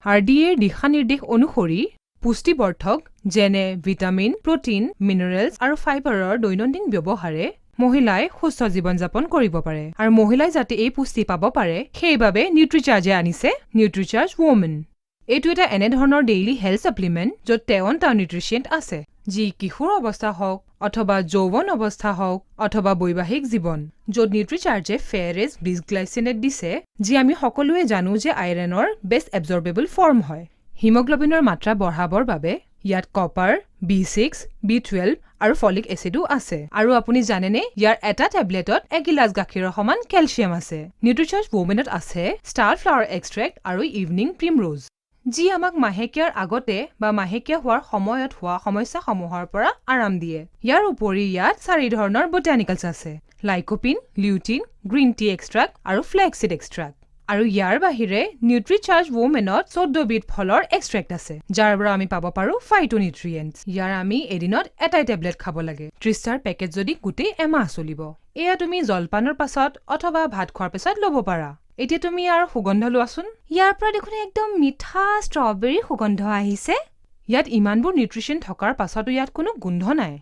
আৰডিএৰ দিশা-নিৰ্দেশ অনুসৰি পুষ্টিবৰ্ধক যেনে vitamin, protein, minerals আৰু ফাইবাৰৰ দৈনন্দিন ব্যৱহাৰে মহিলাই সুস্থ জীৱন যাপন কৰিব পাৰে। আৰু মহিলাই যাতে এই পুষ্টি পাব পাৰে, সেইবাবে নিউট্ৰিচাৰ্জে আনিছে নিউট্ৰিচাৰ্জ ৱমেন। এইটো এটা এনেধৰণৰ ডেইলি হেল্থ ছাপ্লিমেণ্ট, য'ত 53টা নিউট্ৰিচিয়েণ্ট আছে, যি কিশোৰ অৱস্থা হওক অথবা যৌৱন অৱস্থা হওক অথবা বৈবাহিক জীৱন, য'ত নিউট্ৰিচাৰ্জে ফেৰেছ বিছগ্লাইচিনেট দিছে, যি আমি সকলোৱে জানো যে আইৰণৰ বেষ্ট এবজৰ্বেবল ফৰ্ম হয়। হিমগ্লবিনৰ মাত্ৰা বঢ়াবৰ বাবে ইয়াত কপাৰ, বি6, বি12 আৰু ফলিক এচিডো আছে। আৰু আপুনি জানেনে, ইয়াৰ এটা টেবলেটত এগিলাচ গাখীৰৰ সমান কেলছিয়াম আছে। নিউট্ৰিচাৰ্জ ৱমেনত আছে ষ্টাৰ ফ্লাৱাৰ এক্সট্ৰেক্ট আৰু ইভিনিং প্ৰিমৰোজ, যি আমাক মাহেকীয়াৰ আগতে বা মাহেকীয়া হোৱাৰ সময়ত হোৱা সমস্যাসমূহৰ পৰা আৰাম দিয়ে। ইয়াৰ উপৰি ইয়াত চাৰি ধৰণৰ বটানিকেলছ আছে: lycopene, lutein, green tea extract আৰু ফ্লেক্সিড এক্সট্ৰাক্ট। আৰু ইয়াৰ বাহিৰে নিউট্ৰিচাৰ্জ ৱমেনত 14বিধ ফলৰ এক্সট্ৰেক্ট আছে, যাৰ পৰা আমি পাব পাৰোঁ ফাইটোনিউট্ৰিয়েণ্টছ। ইয়াৰ আমি এদিনত এটাই টেবলেট খাব লাগে। 30টাৰ পেকেট যদি গোটেই এমাহ চলিব। এয়া তুমি জলপানৰ পাছত অথবা ভাত খোৱাৰ পিছত ল'ব পাৰা। এতিয়া তুমি ইয়াৰ সুগন্ধ লোৱাচোন। ইয়াৰ পৰা দেখোন একদম মিঠা ষ্ট্ৰবেৰীৰ সুগন্ধ আহিছে। ইয়াত ইমানবোৰ নিউট্ৰিশ্যন থকাৰ পাছতো ইয়াত কোনো গোন্ধ নাই,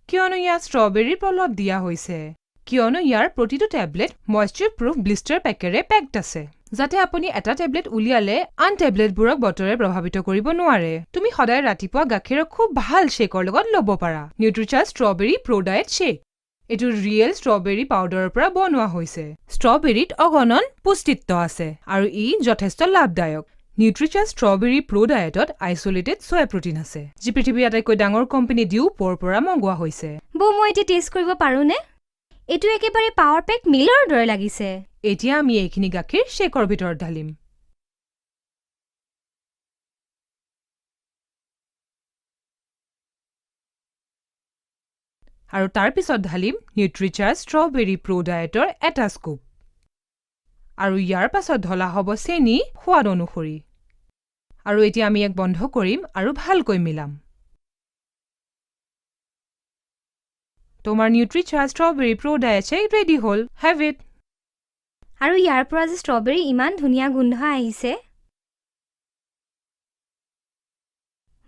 কিয়নো ইয়াত ষ্ট্ৰবেৰীৰ প্ৰলেপ দিয়া হৈছে, কিয়নো ইয়াৰ প্ৰতিটো টেবলেট মইশ্চাৰ প্ৰুফ ব্লিষ্টাৰ পেকেৰে পেকড আছে, যাতে আপুনি এটা টেবলেট উলিয়ালে আন টেবলেটবোৰক বতৰে প্ৰভাৱিত কৰিব নোৱাৰে। তুমি সদায় ৰাতিপুৱা গাখীৰৰ খুব ভাল শ্বেকৰ লগত ল'ব পাৰা নিউট্ৰিচাৰ্জ ষ্ট্ৰবেৰী প্ৰ' ডায়েট শ্বেক। এইটো ৰিয়েল ষ্ট্ৰবেৰী পাউডাৰৰ পৰা বনোৱা হৈছে। ষ্ট্ৰবেৰীত অগণন পুষ্টিত্ব আছে আৰু ই যথেষ্ট লাভদায়ক। নিউট্ৰিচাৰ্জ ষ্ট্ৰবেৰী প্ৰ' ডায়েটত আইচলেটেড চয়া প্ৰটিন আছে, যি পৃথিৱীৰ আটাইতকৈ ডাঙৰ কোম্পানী ডিউপৰ পৰা মগোৱা হৈছে। বৌ, মই এতিয়া টেষ্ট কৰিব পাৰোঁনে? এইটো একেবাৰে পাৱাৰ পেক মিলৰ দৰে লাগিছে। এতিয়া আমি এইখিনি গাখীৰ শ্বেকৰ ভিতৰত ঢালিম। আৰু তাৰ পিছত ঢালিম নিউট্ৰিচাৰ্জ ষ্ট্ৰবেৰী প্ৰ' ডায়েটৰ এটা স্কুপ। আৰু ইয়াৰ পাছত ঢলা হ'ব চেনি সোৱাদ অনুসৰি। আৰু এতিয়া আমি ইয়াক বন্ধ কৰিম আৰু ভালকৈ মিলাম। তোমাৰ নিউট্ৰিচাৰ্জ ষ্ট্ৰবেৰী প্ৰ' ডায়েট শ্বেক ৰেডি হ'ল। Have it. আৰু ইয়াৰ পৰা যে ষ্ট্ৰবেৰী ইমান ধুনীয়া গোন্ধ আহিছে!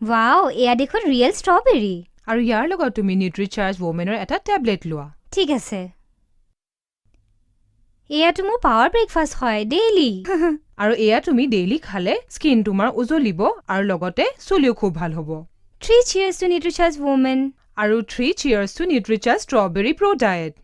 ৱাও, এয়া দেখোন ৰিয়েল ষ্ট্ৰবেৰী! আৰু ইয়াৰ লগত তুমি নিউট্ৰিচাৰ্জ ৱমেনৰ এটা টেবলেট লোৱা। ঠিক আছে। এয়াতো মোৰ পাৱাৰ ব্ৰেকফাষ্ট হয় ডেইলি। আৰু এয়া তুমি ডেইলি খালে স্কিন তোমাৰ উজ্বলিব আৰু লগতে চুলিও খুব ভাল হ'ব। Three cheers to Nutricharge Women! আৰু three cheers to Nutricharge Strawberry Pro Diet!